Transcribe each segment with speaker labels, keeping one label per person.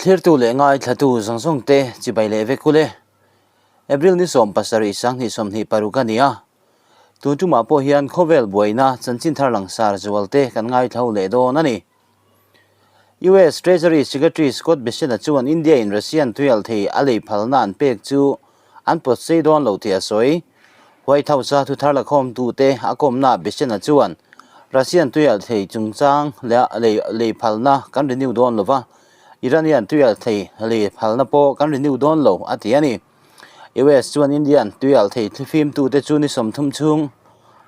Speaker 1: Thlirtu leh ngaithlatu zawng zawng te chibai leh vek ule. April ni 17 2026 a ni a. Tun tumah pawh hian khawvel buaina chanchin thar langsar zual te kan ngaithlo leh dawn a ni. US Treasury Secretary Scott Bessent-a chuan India-in Russian tuialthei a lei phalna an pek chu an pawt sei dawn lo tih a sawi. White House-a thuthar lakhawmtute a kawmnaah Bessent-a chuan Russian tuialthei chungchang leh lei lei phalna kan renew dawn lo va, Iranian tuialthei lei phalna pawh kan renew dawn lo, a ti a ni. US chuan Indian tuialthei thlifimtute chu ni 30 chhung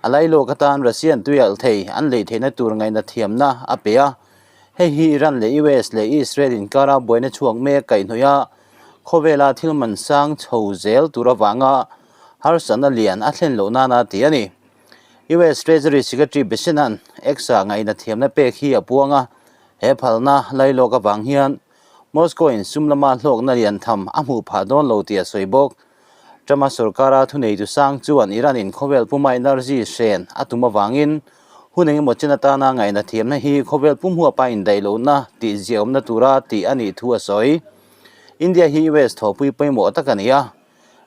Speaker 1: a lailawk atan Russian tuialthei an lei theihna tur ngaihna thiamna a pe a. Hei hi Iran leh US leh Israel inkara buaina chhuak mek kaihhnawih a, khawvela thil man sang chho zel tur avanga harsatna lian a thlen loh nana ti a ni. US Treasury Secretary Bessent-a'n X-ah ngaihna thiamna pek hi a puang a, he phalna lailawk avang hian Moscow-in sum lama hlawkna lian tham a hmuh phah dawn lo tih a sawi bawk. Trump-a sorkara thuneitu sang chuan Iran-in khawvel puma energy hren a tum avangin hun engemaw chen atana ngaihna thiamna hi khawvel pum huapa indaih lohna tih ziaawmna tura tih a nih thu a sawi. India hi US thawhpui pawimawh tak a ni a,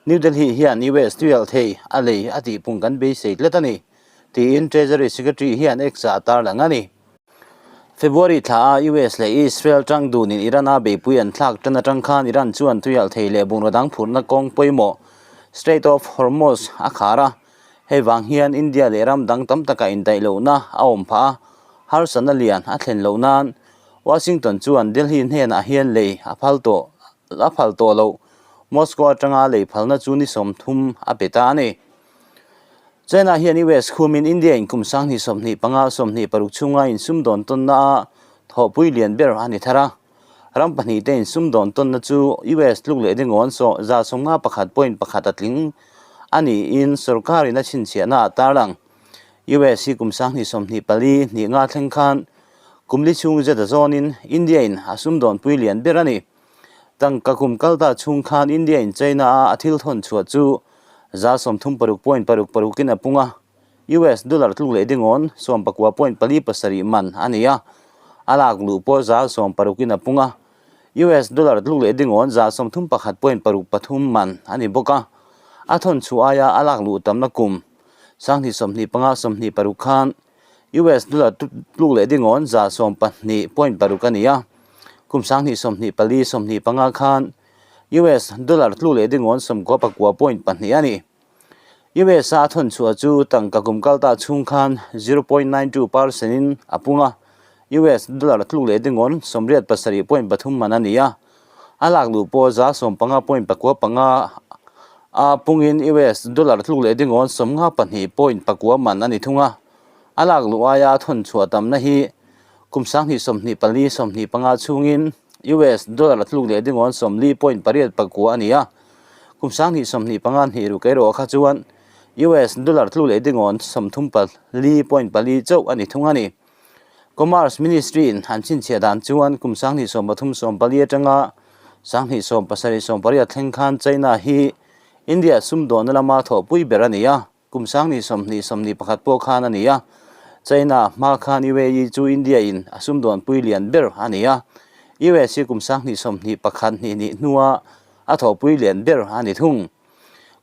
Speaker 1: New Delhi hian US tuialh thei a lei a tihpung kan beisei tlat a ni, tiin Treasury Secretary hian X-ah a tarlang a ni. February thla a US leh Israel tang dunin Iran-a beipui an thlak tan atang khan Iran chuan tuialh thei leh bungraw dang phurhna kawng pawimawh Strait of Hormuz a khar a. Hei vang hian India leh ram dang tam takah indaih lohna a awm phah a, harsatna lian a thlen loh nan Washington chuan Delhi hnenah hian lei a phal tawh a phal tawh loh Moscow atanga lei phalna chu ni 30 a pe ta a ni. China hian US khumin India in kum 2025 26 chhunga insumdawn tawnna a thawhpui lian ber a ni thar a. Ram pahnih te insumdawn tawnna chu US tluk leh dingawn 51.1 a tling a niin sorkarin a chhinchhiahna a tarlang. US hi kum 2024 hnih nga thleng khan kum li chhung zet a zawnin India in a sumdawnpui lian ber a ni. Tangka kum kal ta chhung khan India in China a a thil thawn chhuah chu 36.66 in a pung a, US dollar tluk leh dingawn 19.47 man a ni a, a lak luh pawh 60 in a pung a, US dollar tluk leh dingawn 31.63 man a ni bawk a, a thawn chhuah aia a lak luh tamna kum 2025 26 khan US dollar tluk leh dingawn 12.6 a ni a, kum 2024 25 khan US dollar tluk leh dingawn 99.2 a ni. US a thawn chhuah chu tangka kum kal ta chhung khan 0.92 percent in a pung a, US dollar tluk leh dingawn 87.3 man a ni a, a lak luh pawh 15.95 a pungin US dollar tluk leh dingawn 52.9 man a ni thung a, a lak luh aia a thawn chhuah tamna hi kum 2024 25 chhungin US dollar tluk leh dingawn 40.89 a ni a, kum 2025 hnih ruk erawh kha chuan US dollar tluk leh dingawn 34.4 chauh a ni thung a ni. Commerce Ministry in an chhinchhiah dan chuan kum 2023 44 atanga 2027 48 thleng khan China hi India sumdawnna lama thawhpui ber a ni a, kum 20 21 pawh khan a ni a. China hma khan UAE chu India in a sumdawnpui lian ber a ni a, US hi kum 2021 hnih hnih hnua a thawhpui lian ber a ni thung.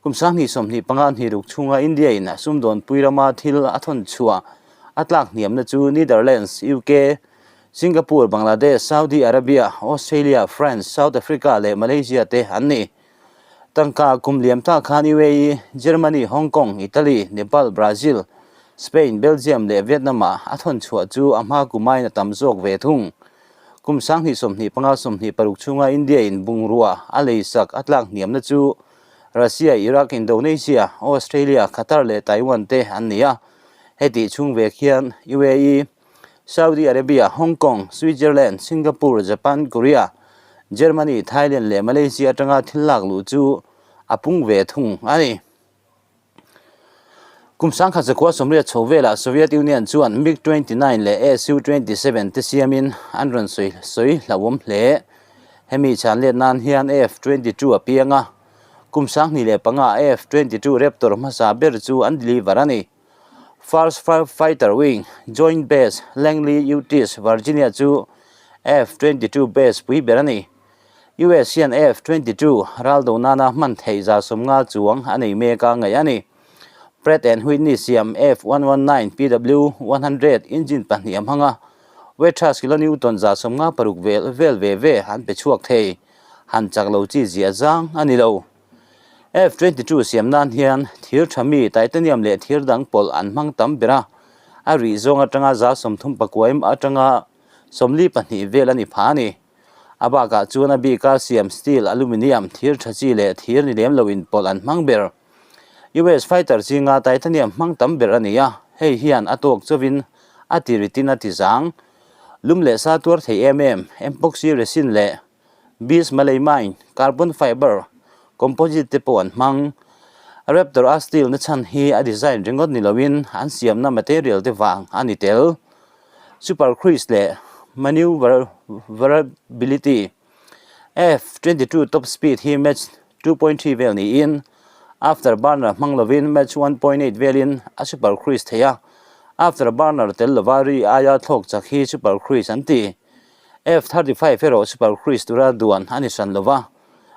Speaker 1: Kum 2025 hnih ruk chhunga India in a sumdawnpui rama thil a thawn chhuah a tlak hniamna chu Netherlands, UK, Singapore, Bangladesh, Saudi Arabia, Australia, France, South Africa leh Malaysia te an ni. Tangka kum liam ta khan UAE, Germany, Hong Kong, Italy, Nepal, Brazil, Spain, Belgium leh Vietnam ah a thawn chhuah chu a hma kumain a tam zawk ve thung. Kum 2025 26 chhunga India in bungrua a leisak a tlak hniamna chu Russia, Iraq, Indonesia, Australia, Qatar leh Taiwan te an ni a. Heti chhung vek hian UAE, Saudi Arabia, Hong Kong, Switzerland, Singapore, Japan, Korea, Germany, Thailand leh Malaysia atanga thil lak luh chu a pung ve thung a ni. Kum 1980 chho velah Soviet Union chuan MiG-29 leh Su-27 te siamin an rawn sawi sawi hlauhawm hle. Hemi chhan let nan hian F-22 a piang a, kum 2005 F-22 Raptor hmasa ber chu an deliver a ni. First Fighter Wing, Joint Base Langley, Utis, Virginia chu F-22 base pui ber a ni. US hian F 22 ral do nana hman theih 150 chuang a nei mek a ngaih a ni. Pratt and Whitney siam F 119 PW 100 engine pahnih a hmang a, Wethras kilonewton 156 vel vel ve ve an pe chhuak thei. Han chak lo chi zia zang a ni lo. F 22 siam nan hian thir tha mi titanium leh thir dang pawlh an hmang tam ber a, a rih zawng atanga 34 atanga 42 vel a ni pha a ni. A bakah chuan a bika siam steel, aluminium, thir tha chi leh thir ni lem lo inpawlh an hmang ber. US fighter zinga titanium hmang tam ber a ni a, hei hian a tawk chauhin a ti ritin a ti zang. Lum leh sa tuar thei em em, epoxy resin leh bis maleimine, carbon fiber, composite te pawh an hmang. Raptor a steel na chhan hi a design ringawt ni loin an siamna material te vang a ni tel. Super Cruise leh Maneuverability F 22 top speed hi Mach 2.3 vel niin afterburner hmang lovin Mach 1.8 velin a super cruise thei a, afterburner tel lova ri aia thlawk chak hi super cruise an ti. F 35 erawh super cruise tura duan a ni hran lova,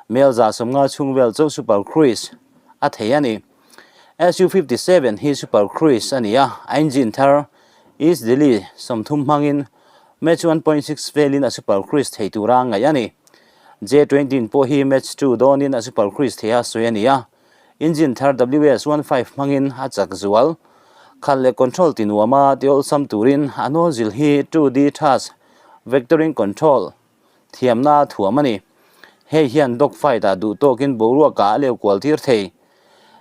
Speaker 1: mel 150 chhung vel chauh super cruise a thei a ni. Su 57 hi super cruise a ni a, a engine thar East Delhi 30 hmangin Mach 1.6 velin a super cruise thei tura ngaih a ni. J 20 pawh hi Mach 2 dawnin a super cruise thei a sawi a ni a, engine thar WS 15 hmangin a chak zual. Khalh leh control ti nuama ti awlsam turin a nozzle hi 2D thrust vectoring control thiamna a thuam a ni. Hei hian dog fight ah duh tawkin boruakah a leu kual tir thei.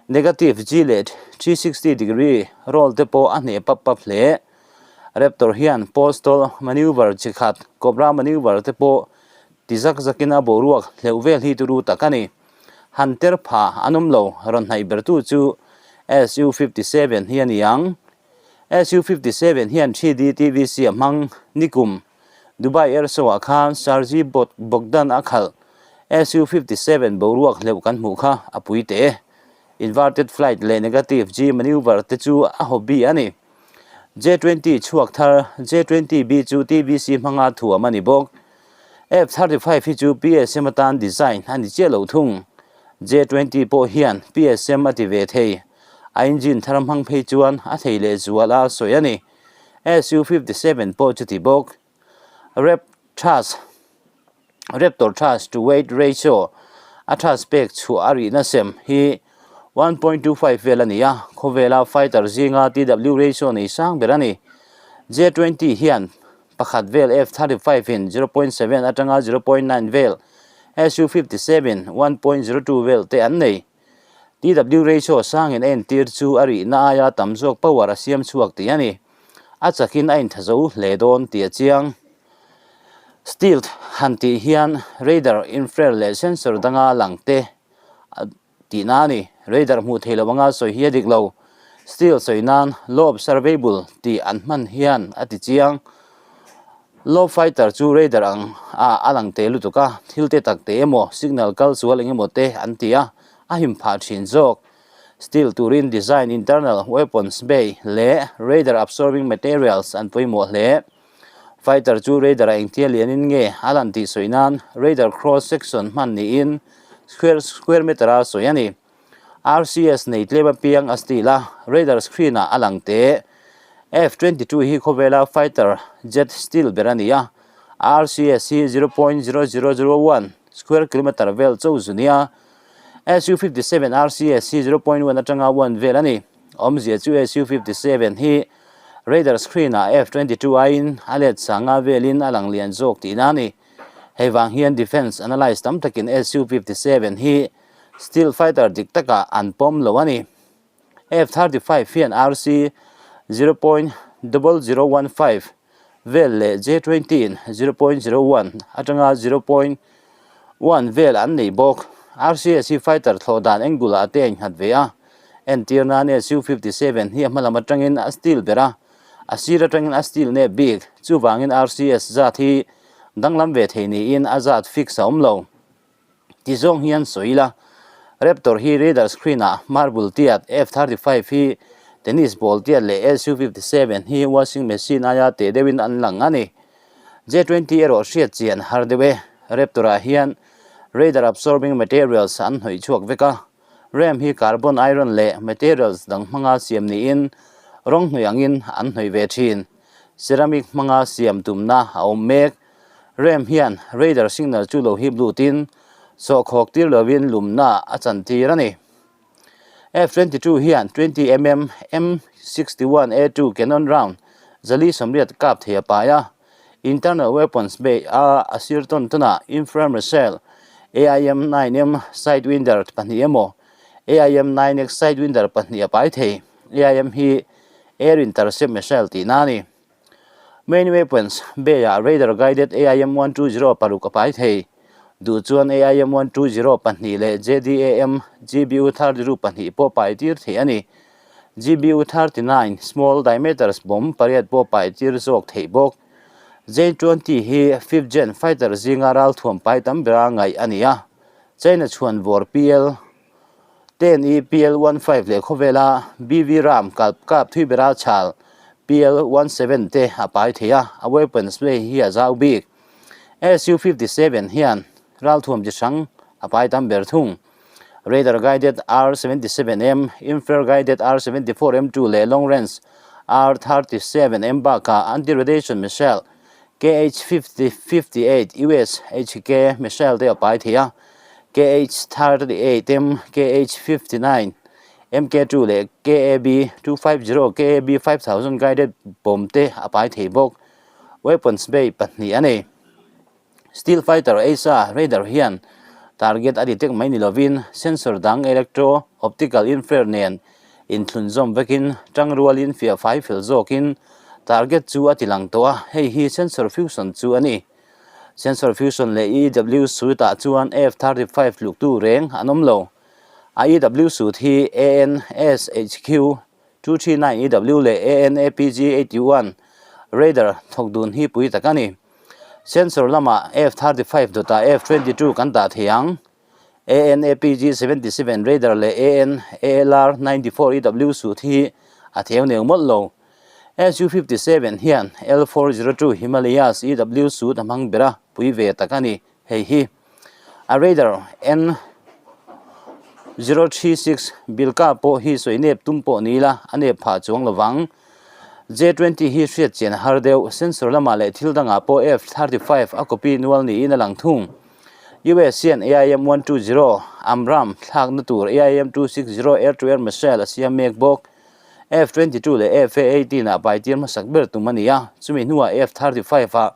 Speaker 1: Negative G leh 360 degree roll te pawh a hneh pap pap hle. Raptor hian postal maneuver chi khat, cobra maneuver te pawh ti zak zakin a boruak hleuh vel hi turu tak a ni. Han ter pha an awm lo, rawn hnaih bertu chu Su 57 hi a ni ang. Su 57 hian 3D TVC a hmang nikum Dubai Air Show ah khan Sergei Bogdan a khalh Su 57 boruak hleuh kan hmuh kha a pui teh e. Inverted flight leh negative G maneuver te chu a hobby a ni. J 20 chhuak thar J 20 B chu TVC hmanga thuam a ni bawk. F 35 hi chu PSM atan design a ni chiah lo thung. J 20 pawh hian PSM a ti ve thei. A engine thar hmang phei chuan a thei leh zual a sawi a ni. Su 57 pawh chu ti bawk. Rep thrust Raptor thrust to weight ratio a thrust pek chhuah a rihna sem hi 1.25 vel a ni a, khawvela fighter zinga TW ratio nei sang ber a ni. J 20 hian pakhat vel F 35 in 0.7 atanga 0.9 vel, Su 57 1.02 vel te an nei. TW ratio sangin a entir chu a rihna aia tam zawk power a siam chhuak tih a ni. A chakin a intha zo hle dawn tih a chiang. Stealth han tih hian radar, infrared leh sensor danga lang te tihna a ni. Radar hmuh theih loh anga sawi hi a dik lo. Stealth sawi nan low observable tih an hman hian a ti chiang. Low fighter chu radar ang ah a lang te lutuk a, thil te tak te emaw, signal kal sual eng emaw te an ti a, a him phah thin zawk. Stealth turin design internal weapons bay leh radar absorbing materials an pawimawh hle. Fighter chu radar ah engtia lianin nge a lan tih sawi nan radar cross section hman niin square square meter a sawi a ni. RCS nei tlem apiang a steel a, radar screen ah a lang teh. F 22 hi khawvela fighter jet steel ber a ni a, RCS hi 0.0001 square kilometer vel chauh zu nia. Su 57 RCS hi 0.1 atanga 1 vel a ni. Awmzia chu Su 57 hi radar screen ah F 22 aiin a let sanga velin a lang lian zawk tihna a ni. Hei vang hian defence analyst tam takin Su 57 hi stealth fighter dik takah an pawm lo a ni. F 35 hian RC 0.0015 vel leh J 20 in 0.01 atanga 0.1 vel an nei bawk. RCS hi fighter thlawh dan angle ah te a innghat ve a. Entir nan Su 57 hi a hma lam atangin a steel ber a, a sir atangin a steel nep bik. Chuvangin RCS zat hi danglam ve thei niin a zat fix a awm lo. Ti zawng hian sawi ila, Raptor hi radar screen ah marble tiat, F 35 hi tennis ball tiat leh Su 57 hi washing machine aia teh deuhin an lang a ni. J 20 erawh hriat chian har deuh e. Raptor ah hian. Radar absorbing materials an hnawih chhuak vek a. Ram hi carbon, iron leh materials dang hmanga siam niin rawng hnawih angin an hnawih ve thin. Ceramic hmanga siam tumna a awm mek. Ram hian radar signal chu lo hip lutin sawhkhawk tir lovin lumna a chantir a ni. F-22 hian 20 mm M61 A2 cannon round 480 kap thei a pai a. Internal weapons bay a a sir tawn tawnah infrared missile AIM-9M Sidewinder pahnih emaw AIM-9X Sidewinder pahnih a pai thei. AIM hi Air Intercept Missile tihna a ni. Main weapons bay-ah radar guided AIM-120 paruk a pai thei. Duh chuan AIM-120 pahnih leh JDAM GBU-32 pahnih pawh pai tir theih a ni. GBU-39 small diameters bomb pariat pawh pai tir zawk theih bawk. J-20 hi fifth gen fighter zinga ralthuam pai tam bera ngaih a ni a. China chhuan vawr PL ten i PL one five leh khawvela BV Ram kalp kap thui bera chhal PL one seven te a pai thei a, a weapons play hi a zau bik. Su 57 hian ralthuam chi hrang a pai tam ber thung. Radar guided R-77M, infrared guided R-74M2 leh long range R-37M bakah anti-radiation missile KH-58 USHK missile te a pai thei a, KH-38M, KH-59 MK2 leh KAB-250, KAB-5000 guided bomb te a pai thei bawk. Weapons bay pahnih a nei. Steel fighter AESA radar hian target a detect mai ni lovin sensor dang electro optical infrared nen inthlunzawm vekin tangrualin fiah fai fel zawkin target chu a ti lang tawh a, hei hi sensor fusion chu a ni. Sensor fusion leh EW suit ah chuan F-35 tluktu reng an awm lo. A EW suit hi ANSHQ 239 EW leh ANAPG 81 radar thawk dun hi pui tak a ni. Sensor lamah F-35 dawtah F-22 kan dah thei ang. ANAPG 77 radar leh ANALR 94 EW suit hi a theu neu mawlh lo. Su-57 hian L-402 Himalayas EW suit a hmang ber a, pui ve tak a ni hei hi. A radar N 036 Bilka pawh hi sawi nep tum pawh ni ila a nep phah chuang lo vang. J-20 hi hriat chian a har deuh, sensor lamah leh thil dangah pawh F-35 a copy nual niin a lang thung. US hian AIM-120 Amram thlakna tur AIM-260 air-to-air missile a siam mek bawk. F-22 leh F-A-18 ah pai tir hmasak ber tum a ni a, chumi hnuah F-35 ah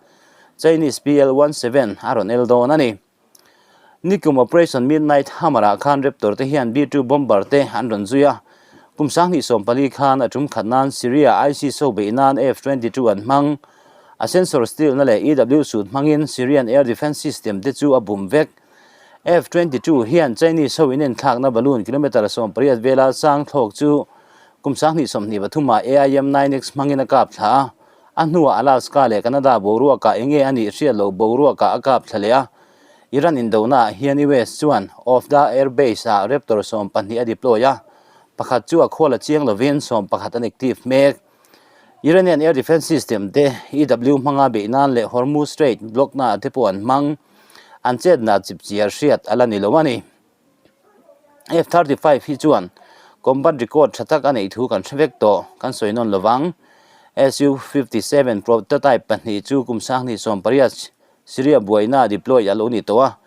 Speaker 1: Chinese PL-17 a rawn el dawn a ni. Nikum Operation Midnight Hammer-ah khan Raptor te hian B-2 bomber te an rawn zui a. Kum 2014 khan a tum khat nan Syria ISIS ho beih nan F-22 an hmang. A sensor steal na leh EW suit hmangin Syrian air defence system te chu a bum vek. F-22 hian Chinese ho inenthlakna balloon kilometre 18 vela sang thlawk chu kum 2023 ah AIM-9X hmangin a kap thla a. A hnuah Alaska leh Canada boruakah enge a nih hriat loh boruakah a kap thla leh a. Iran indonaah hian US chuan Ovda Air Base ah Raptor 12 a deploy a, pakhat chu a khual a chiang lovin 11 an active mek. Iranian air defence system te EW hmanga beih nan leh Hormuz Strait block naah te pawh an hmang. An chetna chipchiar hriat a la ni lo a ni. F-35 hi chuan combat record tha tak a neih thu kan hre vek tawh, kan sawi nawn lo vang. Su-57 prototype pahnih chu kum 2018 Syria buaina deploy a lo ni tawh a,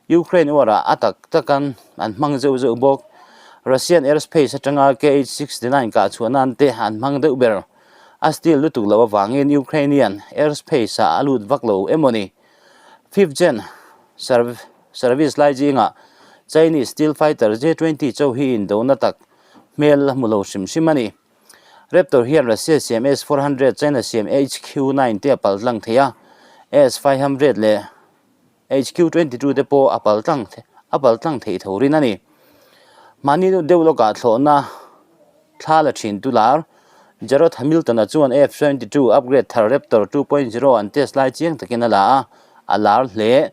Speaker 1: Ukraine war-ah a tak takan an hmang zeuh zeuh bawk. Russian airspace atanga Kh-69 kah chhuah nan te an hmang deuh ber. A steal lutuk loh avangin Ukrainian airspace-ah a lut vak lo emaw ni. Fifth Gen service lai zingah Chinese steel fighter J-20 cho hi indona tak hmel a hmu lo hrim hrim a ni. Raptor hian Russia siam S-400, China siam HQ-9 te a pal tlang thei a, S-500 leh HQ-22 te pawh a pal tlang a pal tlang thei tho rin a ni. Mahni deuh lawkah thlawhna thla la thin tu lar Jarrod Hamilton-a chuan F-22 upgrade thar Raptor 2.0 an test lai chiang takin a la a, a lar hle.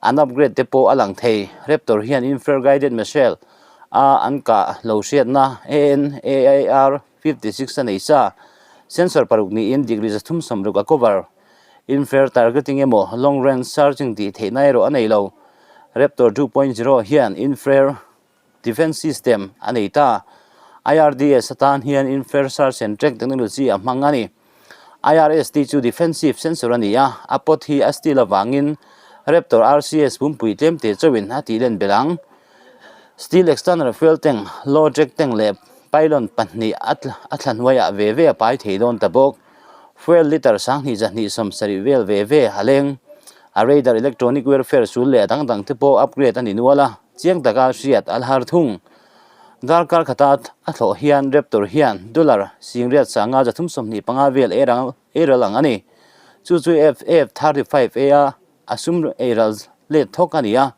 Speaker 1: An upgrade te pawh a lang thei. Raptor hian infrared guided missile a an kah lo hriatna ANAAR 56 a nei sa. Sensor paruk niin degree 360 a cover. Infrared targeting emaw long range searching tih theihna erawh a nei lo. Raptor 2.0 hian infrared defence system a nei ta. IRDS atan hian infrared search and track technology a hmang a ni. IRST chu defensive sensor a ni a, a pot hi a steel avangin Raptor RCS pumpui tlemte chauhin a tih len belh ang. Steel external fuel tank, low drag tank leh pylon pahnih a thla hnuaiah ve ve a pai thei dawn ta bawk. Fuel litre 20 170 vel ve ve a leng. A radar, electronic warfare sul leh a dang dang te pawh upgrade a ni nual a, chiang taka hriat a la har thung. Darkar khata a thlawh hian Raptor hian dollar singriat sanga 325 vel ei ral ang a ni. Chu chu F-35A a a sum ei ral let thawk a ni a,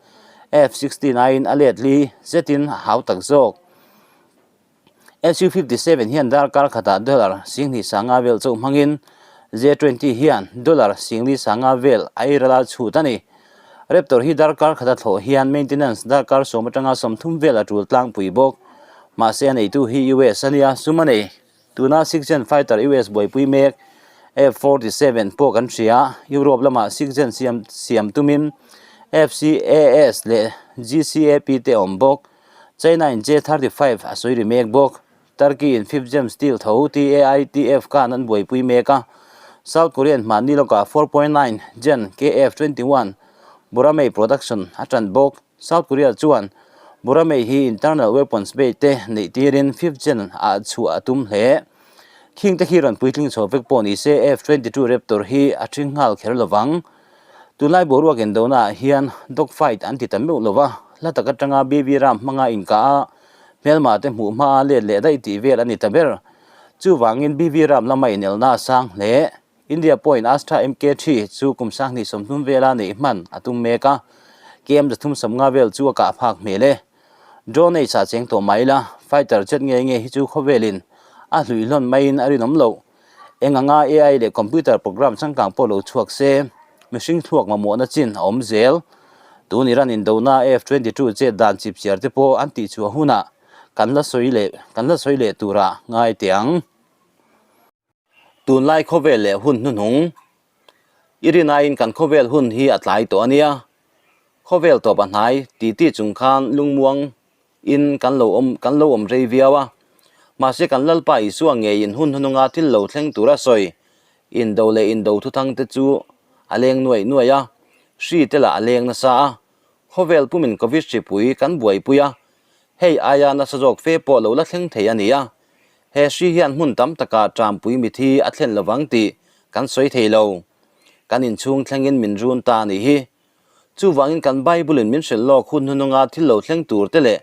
Speaker 1: F-16 aiin a let li zetin a hau tak zawk. Su-57 hian darkar khatah dollar 20 sanga vel chauh hmangin J-20 hian dollar 40 sanga vel a ei ral a chhut a ni. Raptor hi darkar khata thlawh hian maintenance darkar sawm atanga 30 vel a tul tlangpui bawk. Mahse a neitu hi US a nia, sum a nei. Tuna six-gen fighter US buaipui mek F-47 pawh kan hria. Europe lamah six-gen siam siam tumin FCAS leh GCAP te a awm bawk. China in J-35 a sawi ri mek bawk. Turkey in fifth-gen steel tho TAITF khan an buaipui mek a. South Korea in hmanni lawkah 4.9 gen KF-21 Boramae production a tan bawk. South Korea chuan Boramae hi internal weapons bay te neih tirin fifth gen ah chhuah a tum hle. Khing te khi rawn puitling chho vek pawh ni se F-22 Raptor hi a ṭhing nghal kher lovang. Tunlai boruak indona ah hian dog fight an ti ta meuh lova, hla tak atanga BB ram hmanga inkah a, hmelma te hmuh hma a let leh daih tih vel a ni ta ber. Chuvangin BB ram lama inelna a sang hle. India pawhin Astra MK-3 chu kum 2030 vela neih hman a tum mek a, KM 350 vel chu a kah phak hmel e. Drone ei chah cheng tawh mai la, fighter jet nge nge hi chu khawvelin a hluihlawn maiin a rinawm loh. Eng anga AI leh computer program changkang pawh lo chhuak se, mihring thluak mamawhna chin a awm zel. Tun Iran indona F-22 chet dan chipchiar te pawh an tihchhuah hunah kan la sawi leh kan la sawi leh turah ngai teh ang. Tunlai khawvel leh hun hnuhnung i rinaiin kan khawvel hun hi a tlai tawh a nia. Khawvel tawp a hnai ti ti chung khan lungmuang in kan lo awm kan lo awm rei viau a. Mahse kan Lalpa Isua ngeiin hun hnuhnunga thil lo thleng tura sawi indo leh indo thuthang te chu a leng nuaih nuaih a, hri te lah a leng nasa a. Khawvel pumin Covid hripui kan buaipui a, hei aia nasa zawk fe pawh lo la thleng thei a ni a. He hri hian hmun tam takah ṭampui mithi a thlen lovang tih kan sawi thei lo. Kan inchhung thlengin min run ta a nih hi. Chuvangin kan Bible-in min hrilh lawk hun hnununga thil lo thleng tur te leh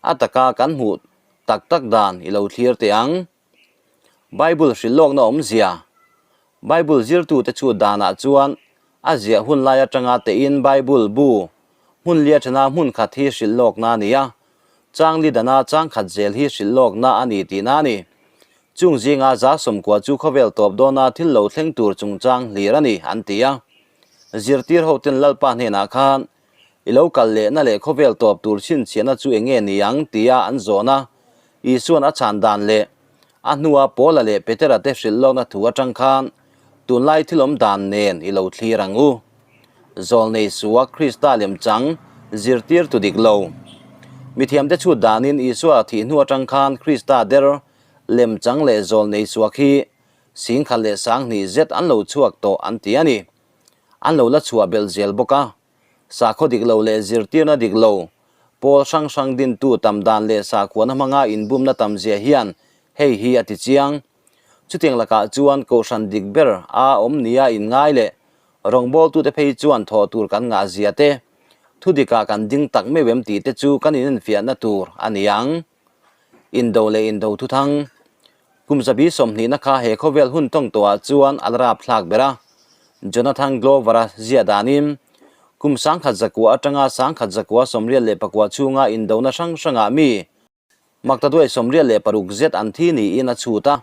Speaker 1: a taka kan hmuh tak tak dan i lo thlir teh ang. Bible hrilh lawkna awmzia, Bible zirtute chu danah chuan a ziah hun lai atanga tein Bible bu hmun lia ṭhena hmun khat hi hrilh lawkna a ni a, Changli dana changkhat zel hi hrilh lawkna a ni tihna a ni. Chung zinga 190 chu khawvel tawp dawna thil lo thleng tur chungchang hlir a ni, an ti a. Zirtir hoten Lalpa hnenah khan, I lo kal lehna leh khawvel tawp tur chhinchhiahna chu eng nge ni ang? tia an zawn a. Isuan a chhan dan leh a hnua Paula leh Petera te hrilh lawkna thu atang khan, Tunlai thil awm dan nen i lo thlir ang u. Zawlnei Sua Krista lemchang zirtirtu dik lo. Mithiamte chhut danin Isua thih hnu atang khan Krista der lemchang leh zawlnei Sua khi 10,000 leh 2000 zet an lo chhuak tawh an ti a ni. An lo la chhuah belh zel bawk a. Sakhaw dik lo leh zirtirna dik lo, pawl hrang hrang dintu tam dan leh sakhuana hmanga inbumna tam zia hian hei hi a ti chiang. Chutiang lakah chuan kohhran dik ber a awm nia inngai leh rawngbawltute phei chuan thawh tur kan ngah zia te, thudikah kan ding tak meuh em tih te chu kan inenfiahna tur a ni ang. Indo leh indo thuthang. Kum zabi 20na kha he khawvel hun tawng tawhah chuan a la rapthlak ber a. Jonathan Glover-a ziah danin, kum 1900 atanga 1989 chhunga indona hrang hrangah mi, Maktaduai 86 zet an thi niin a chhut a,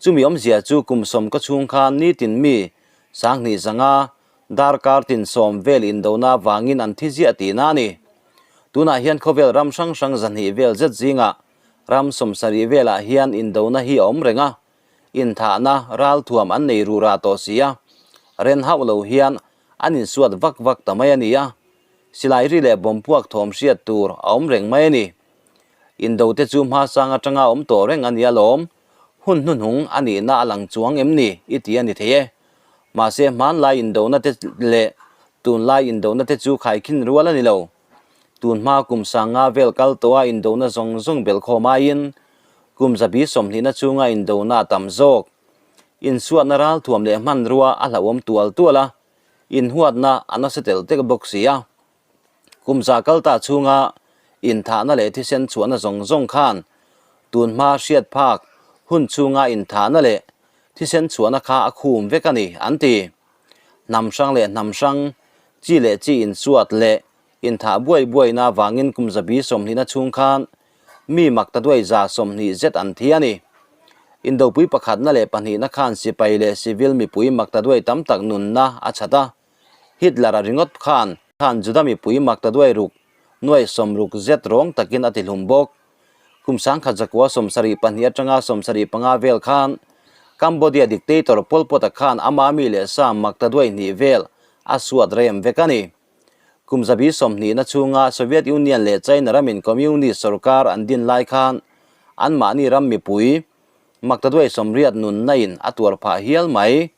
Speaker 1: chumi awmzia chu kum sawm ka chhung khan nitin mi 2500 darkar tin sawm vel indona vangin an thi ziah tihna a ni. Tunah hian khawvel ram hrang hrang 200 vel zet zingah ram 70 velah hian indona hi a awm reng a, inthahna ralthuam an nei rura tawh si a, ren hauh lo hian an insuat vak vak ta mai a ni a. Silai ri leh bomb puak thawm hriat tur a awm reng mai a ni. Indo te chu hmasang atanga awm tawh reng a ni alawm. Hun hnuhnung a nihna a lang chuang em ni i ti a ni thei e. Mahse hmanlai indona te leh tunlai indona te chu khaikhin rual a ni lo. Tunhma kum sanga vel kal tawha indona zawng zawng belhkhawm aiin kum zabi sawmhnihna chunga indona a tam zawk. Insuatna ralthuam leh hmanrua a hlauhawm tual tual a, inhuatna a nasa tel tek bawk si a. Kum za kal ta chhunga inthahna leh thisen chhuahna zawng zawng khan tunhma hriat phak hun chhunga inthahna leh thisen chhuahna kha a khum vek a ni, an ti. Hnam hrang leh hnam hrang, chi leh chi insuat leh inthah buai buaina vangin kum zabi sawmhnihna chhung khan mi mak ta duai 120 zet an thi a ni. Indopui pakhatna leh pahnihna khan sipai leh civil mipui mak ta duai tam tak nunna a chhat a. Hitler-a ringawt khan khan Juda mipui mak ta duai ruk nuai sawmruk zet rawng takin a tihlum bawk. Kum 1972 atanga 75 vel khan Cambodia dictator Pol Pot-a khan ama mi leh sa mak ta duai hnih vel a suat rem vek a ni. Kum zabi sawmhnihna chhunga Soviet Union leh China ramin Communist sorkar an din lai khan anmahni ram mipui mak ta duai sawmriat nunna in a tuar phah hial mai.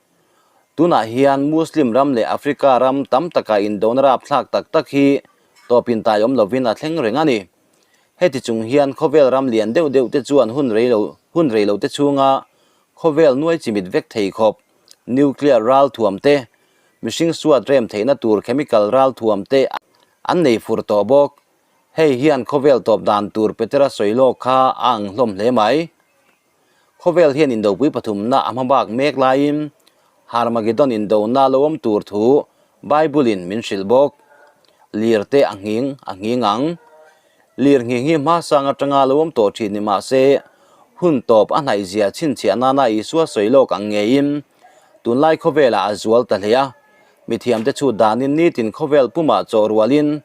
Speaker 1: Tunah hian Muslim ram leh Africa ram tam takah indona rapthlak tak tak hi tawpin tai awm lovin a thleng reng a ni. Heti chung hian khawvel ram lian deuh deuh te chuan hun rei lo hun rei lo te chhunga khawvel nuai chimit vek thei khawp nuclear ralthuam te, mihring suat rem theihna tur chemical ralthuam te an nei fur tawh bawk. Hei hian khawvel tawp dan tur Petera sawi lawk kha a ang hlawm hle mai. Khawvel hian indopui pathumna a hmabak mek laiin Harmagedon indona lo awm tur thu Bible-in min hrilh bawk. Lir te a nghing a nghing ang. Lir nghing hi hmasang atanga lo awm tawh thin ni mah se, hun tawp a hnaihzia chhinchhiah nana Isua sawi lawk ang ngeiin tunlai khawvelah a zual ta hle a. Mithiamte chhut danin nitin khawvel pumah chawh rualin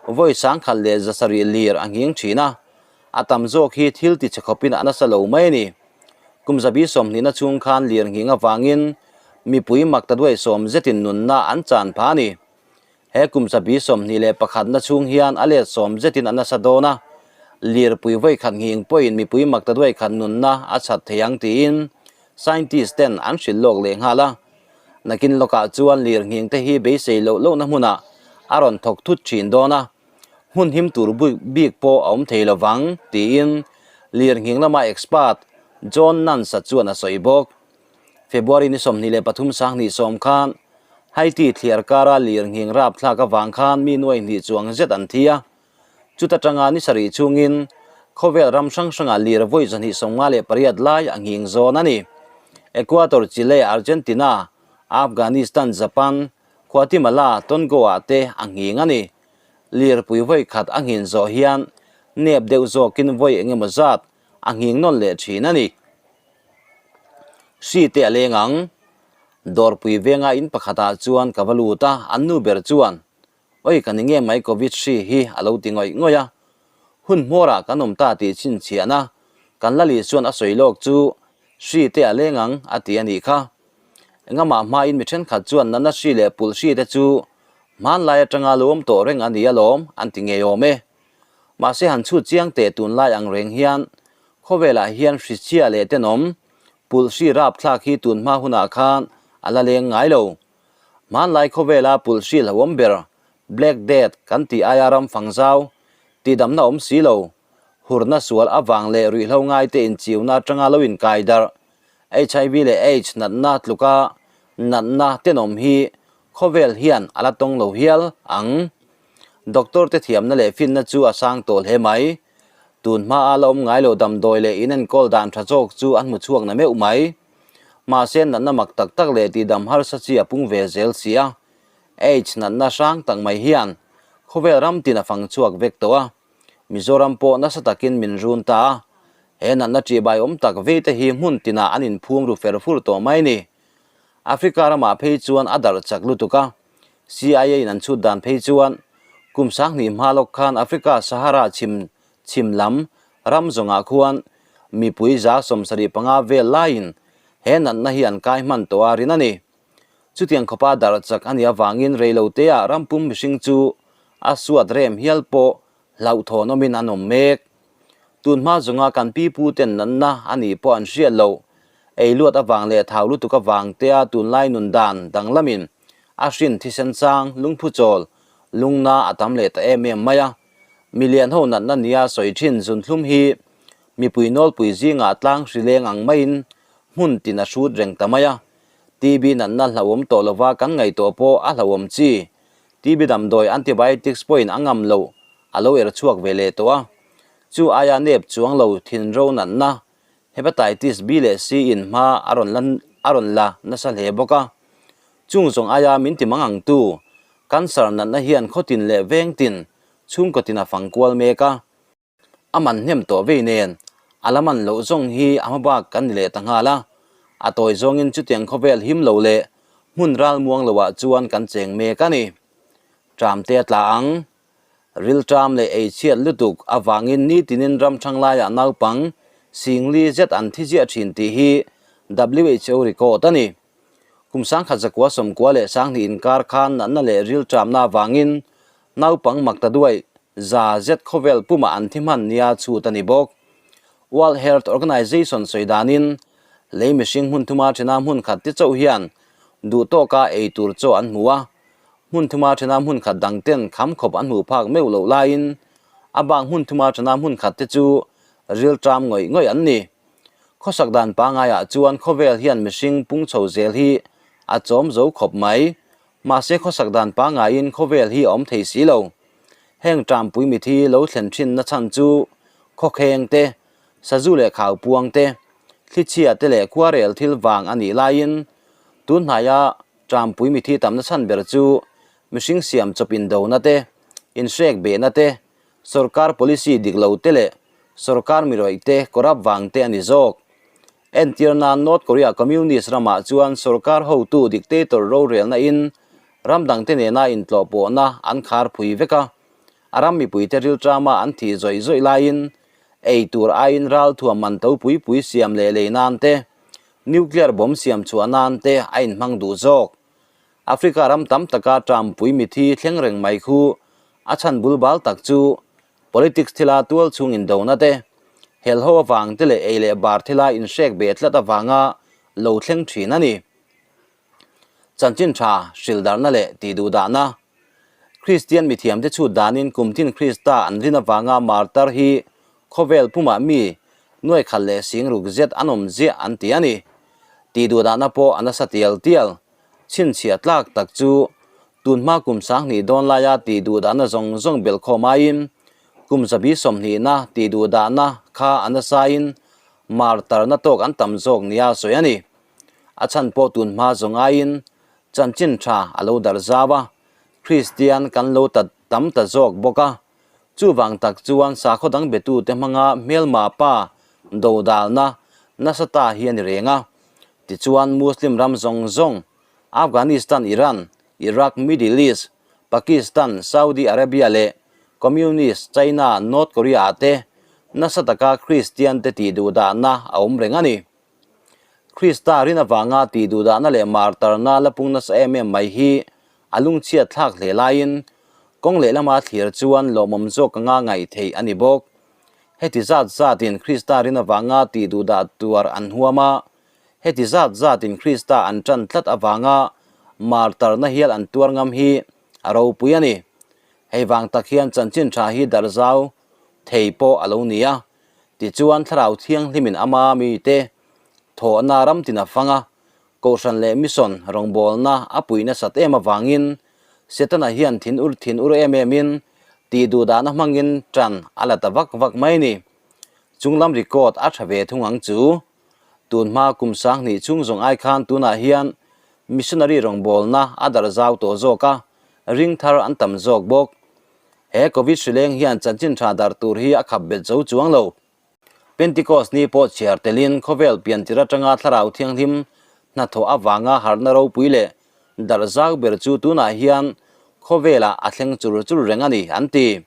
Speaker 1: vawi 1107 lir a nghing thin a. A tam zawk hi thil ti che khawpin a nasa lo mai a ni. Kum zabi sawmhnihna chhung khan lir nghing avangin mipui mak ta duai sawm zetin nunna an chan phah a ni. He kum zabi 21na chhung hian a let sawm zetin a nasa dawn a, lirpui vawi khat nghing pawhin mipui mak ta duai khat nunna a chhat thei ang tiin scientist ten an hrilh lawk leh nghal a. Nakin lawkah chuan lir nghing te hi beisei loh lohna hmunah a rawn thawk thut thin dawn a. Hmun him tur bik pawh a awm thei lovang, tiin lirnghing lama expert John Nance-a chuan a sawi bawk. February ni 23 20 khan Haiti thliar kara lirnghing rapthlak avang khan mi nuai hnih chuang zet an thi a. Chuta tanga ni sarih chungin khawvel ram hrang hrangah lir vawi 258 lai a nghing zawn a ni. Ecuador, Chile, Argentina, Afghanistan, Japan, Guatemala, Tongo-ah te a nghing a ni. Lirpui vawi khat a nghin zawh hian nep deuh zawkin vawi eng emaw zat a nghing nawn leh thin a ni. Hri te a leng ang. Dawrpui venga in pakhatah chuan ka va lut a, an nu ber chuan, Oi ka ni nge mai Covid hri hi a lo ti ngawih ngawih a. Hun hmawrah kan awm ta tih chhinchhiahna kan la lih chuan a sawi lawk chu hri te a leng ang a ti a nih kha. Engamah hmain mi thenkhat chuan natna hri leh pulh hri te chu Hmanlai atanga lo awm tawh reng a ni alawm, an ti ngei awm e. Mahse han chhut chiang teh tunlai ang reng hian khawvelah hian hrichhia leh tenawm, pulh hri rapthlak hi tunhma hunah khan a la leng ngai lo. Hmanlai khawvela pulh hri hlauhawm ber, Black Death, kan tih aia ram fang zau, tihdamna awm si lo, hurna sual avang leh ruihhlo ngaite inchiuna atanga lo inkai darh, HIV leh aids natna tluka natna tenawm hi Khawvel hian a la tawng lo hial ang. Doctor te thiamna leh finna chu a sang tawh hle mai. Tun hmaa la awm ngai lo damdawi leh inenkawl dan tha zawk chu an hmu chhuak na meuh mai. Mahse natna mak tak tak leh tihdam harsa chi a pung ve zel si a. Aids natna hrang tak mai hian khawvel ram tin a fang chhuak vek tawh a. Mizoram pawh nasa takin min run ta a. He natna ṭihbai awm tak vei te hi hmun tinah an inphum ru fer fur tawh mai ni. Africa ramah phei chuan a darh chak lutuk a, CIA in an chhut dan phei chuan kum 2000 hma lawk khan Africa Sahara chhim chhim lam ram zawngah khuan mipui 75% vel laiin he natna hi an kai hman tawh a rin a ni. Chutiang khawpa darh chak a nih avangin reiloteah rampum mihring chu. a suat rem hial pawh hlauhthawn awmin an awm mek. Tun hma zawnga kan pi pu ten natna a nih pawh an hriat loh. Ei luat avang leh thau lutuk avang tea tunlai nun dan danglamin a hrin thisen chang lungphu chawl lungna a tam leh ta em em mai a. Milian ho natna nia sawi thin zunthlum hi mipui nawlpui zingah tlang hri leng ang maiin hmun tin a hrut reng ta mai a. TB natna hlauhawm tawh lova kan ngaihtuah pawh a hlauhawm chi. TB damdawi antibiotics pawhin a ngam loh a lo er chhuak ve leh tawh a. Chu aia nep chuang lo thinro natna Hepatitis B leh C in hma a rawn la a rawn la nasa hle bawk a. Chung zawng aia min ti mang ang tu cancer natna hian khawtin leh vengtin chhungkaw tin a fang kual mek a. A man hnem tawh vei nen a la man loh zawng hi a hma bak kan ni leh ta nghal a. A tawi zawngin chutiang khawvel him lo leh hmun ral muang loah chuan kan cheng mek a ni. Tram te a tla ang. Rilṭam leh eichhiat lutuk avangin nitinin ram ṭhang laiah naupang singli zet an thi ziah ṭhin tih hi WHO record a ni. Kum 1992 inkar khan natna leh rilṭamna avangin naupang makta duai za zet khawvel pumah an thi hman nia chhut a ni bawk. World Health Organization sawi danin lei mihring hmun thuma ṭhena hmun khat te chauh hian duhtawka ei tur chaw an hmu a, Hmun thuma ṭhena hmun khat dang ten kham khawp an hmuh phak meuh loh laiin a bak hmun thuma ṭhena hmun khat te chu rilṭam ngawih ngawih an ni. Khawsak dan pangaiah chuan khawvel hian mihring pung chho zel hi a chawm zo khawp mai. Mahse khawsak dan pangaiin khawvel hi a awm thei si lo. Heng ṭampui mithi lo thlen ṭhin nachhan chu khawkheng te, sazu leh khau puang te, thlichhia te leh khuarel thil vang a nih laiin tun hnaia Ṭampui mithi tamna chhan ber chu mihring siam chawp indona te, inhrek behna te, sorkar policy dik lo te leh sorkar mirawih te corrupt vang te a ni zawk. Entir nan North Korea Communist ramah chuan sorkar hotu dictator rorelna in ram dangte nena intlawhpawhna an khar phui vek a, a ram mipuite rilṭama an thih zawih zawih laiin ei tur aiin ralthuam man to pui pui siam leh lei nan te Nuclear bomb siam chhuah nan te a inhmang duh zawk. Africa ram tam taka ṭampui mithi thleng reng mai khu a chhan bul bal tak chu politics thila tual chhung indona te, helho avang te leh ei leh bar thila inhrek beh tlat avanga lo thleng ṭhin a ni. Chanchin ṭha hrildarna leh tihduhdahna. Kristian mithiamte chhut danin kumtin Krista an rin avanga martar hi khawvel pumah mi nuaikhat leh singruk zet an awm ziah an ti a ni. Tihduhdahna pawh a nasa tial tial. Chhinchhiah tlak tak chu tunhma kum 2000 dawn laia tihduhdahna zawng zawng belhkhawm aiin kum zabi sawmhnihna tihduhdahna kha a nasain martarna tawk an tam zawk nia sawi a ni. A chhan pawh tunhma zawng aiin Chanchin tha a lo darh zau a, Kristian kan lo ta tam ta zawk bawk a. Chuvang tak chuan sakhaw dang betute hmanga hmelma pa dodalna nasa ta hi a ni reng a. Tichuan Muslim ram zawng zawng, Afghanistan, Iran, Iraq, Middle East, Pakistan, Saudi Arabia leh Communist China, North Korea ah te nasa taka Kristian te tihduhdahna a awm reng a ni. Krista rin avanga tihduhdahna leh martarna la pung nasa em em mai hi a lungchhiat thlak hle laiin kawng lehlama thlir chuan lawmawm zawk anga ngaih theih a ni bawk. Heti zat zatin Krista rin avanga tihduhdah tuar an huam a, heti zat zatin Krista an ṭan tlat avanga martarna hial an tuar ngam hi a ropui a ni. Hei vang tak hian chanchin ṭha hi darhzau thei pawh a lo ni a. Tichuan Thlarau Thianghlimin ama mite thawhna ram tin a fang a, Kohhran leh Mission rawngbawlna a pui nasat em avangin Setana hian thin ur thin ur em emin tih duhdahna hmangin tan a la ta vak vak mai ni. Chunglam record a tha ve thung ang chu. Tunhma kum 2000 chhung zawng ai khan tunah hian Missionary rawngbawlna a darh zau tawh zawk a, ring thar an tam zawk bawk. He Covid hrileng hian chanchin tha darh tur hi a khap bet zo chuang lo. Pentecost ni pawh chhiar telin khawvel piantir atanga Thlarau Thianghlim hnathawh avanga harhna ropui leh darh zau ber chu tunah hian khawvelah a thleng chur chur reng a ni, an ti.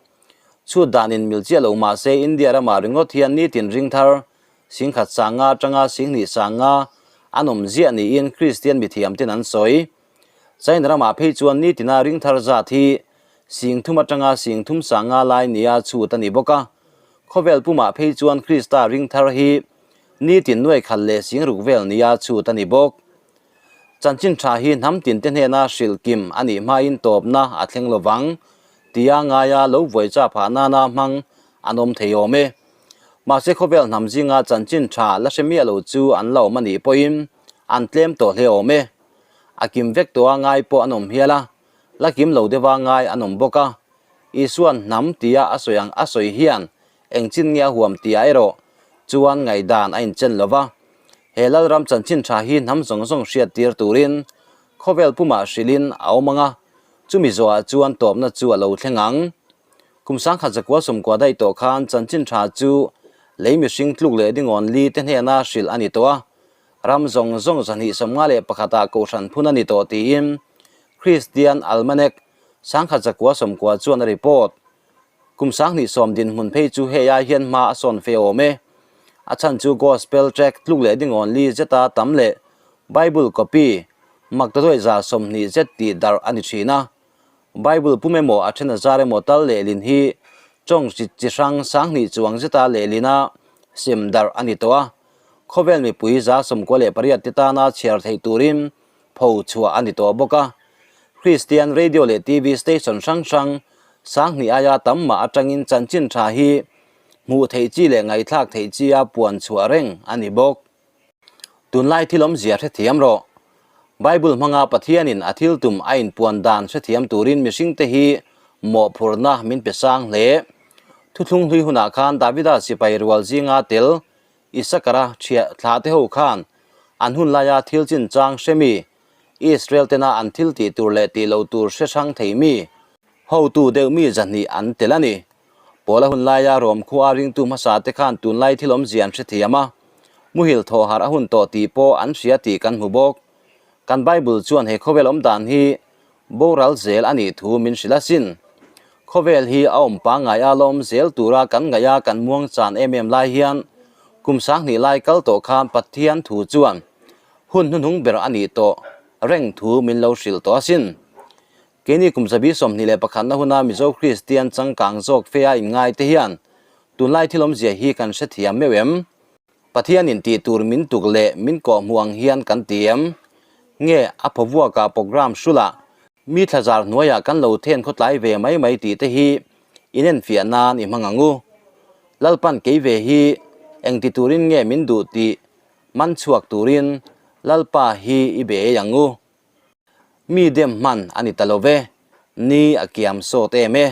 Speaker 1: Chhut danin mil chiah lo mah se India ramah ringawt hian nitin ring thar 10,000 sanga atanga 2,000 sanga an awm ziah niin Kristian mithiamten an sawi. China ramah phei chuan nitina ring thar zat hi. Singthum atanga singthum sanga lai nia chhut a ni bawk a. Khawvel pumah phei chuan Krista ring thar hi nitin nuai khat leh singruk vel nia chhut a ni bawk. Chanchin tha hi hnam tinte hnena hrilh kim a nih hmain tawpna a thleng lovang tia ngaia lo vuai cha phah nana hmang an awm thei awm e. Mahse khawvel hnam zinga chanchin tha la hre miah lo chu an la awm a nih pawhin an tlem tawh hle awm e. A kim vek tawha ngai pawh an awm hial a, la kim lo deuha ngai an awm bawk a. Isuan hnam tia a sawi ang a sawi hian engchin nge a huam tia erawh chuan ngaihdan a inchen lo va. He Lalram chanchin tha hi hnam zawng zawng hriat tir turin khawvel pumah hrilhin a awm ang a, chumi zawhah chuan tawpna chu a lo thleng ang. Kum sangkhat zakua sawmkua daih tawh khan chanchin tha chu lei mihring tluk leh dingawn li te hnena hrilh a ni tawh a, ram zawng zawng 251 ah kohhran phun a ni tawh tiin Kristian Almanac sangkhat zakua sawmkua chuan a report. Kum sanghnih sawm dinhmun phei chu hei ai hian hma a sawn fe awm e. A chhan chu Gospel tract tluk leh dingawn li zeta tam leh Bible copy maktaduai 120 zet tih darh a ni thin a. Bible pum emaw a then a zar emaw tal lehlin hi tawng chi chi hrang sanghnih chuang zeta lehlina sem darh a ni tawh a. Khawvel mipui 98 te tana chhiar theih turin pho chhuah a ni tawh bawk a. Kristian Radio leh TV station hrang hrang sanghnih aia tam mah atangin chanchin tha hi hmuh theih chi leh ngaihthlak theih chi a puan chhuah reng a ni bawk. Tunlai thil awmzia hrethiam rawh. Bible hmanga Pathianin a thil tum a inpuan dan hrethiam turin mihringte hi mawhphurhna min pe sang hle. Thuthlung hlui hunah khan Davida sipai rual zinga tel Isakara thiah thla te ho khan an hun laia thil chinchang hre mi, Israel tena an thil tih tur leh tih lo tur hre hrang thei mi, hotu deuh mi 200 an tel a ni. Paula hun laia Rom khua ringtu hmasa te khan tunlai thil awmzia an hrethiam a, muhil thawh harh a hun tawh tih pawh an hria tih kan hmu bawk. Kan Bible chuan he khawvel awmdan hi Boral zel a nih thu min hrilh asin. Khawvel hi a awm pangngai a lawm zel tura kan ngaih a kan muang chan em em lai hian kum 2000 lai kal tawh khan Pathian thu chuan hun hnuhnung ber a nih tawh reng thu min lo hrilh tawh asin. Keini kum 21 na huna Mizo Kristian changkang zawk fe a inngai te hian tunlai thil awmzia hi kan hrethiam meuh em? Pathianin tih tur min tuk leh min kawh hmuh ang hian kan ti em? Nge a phawvuakah program hrulah mi thlazar hnuaiah kan lo then khawtlai ve mai mai tih te hi inenfiah nan i hmang ang u. Lalpan kei ve hi eng ti turin nge min duh tih man chhuak turin Lalpa hi i be ei ang u. Mi dem hman a ni ta lo ve, ni a kiam sawt em e.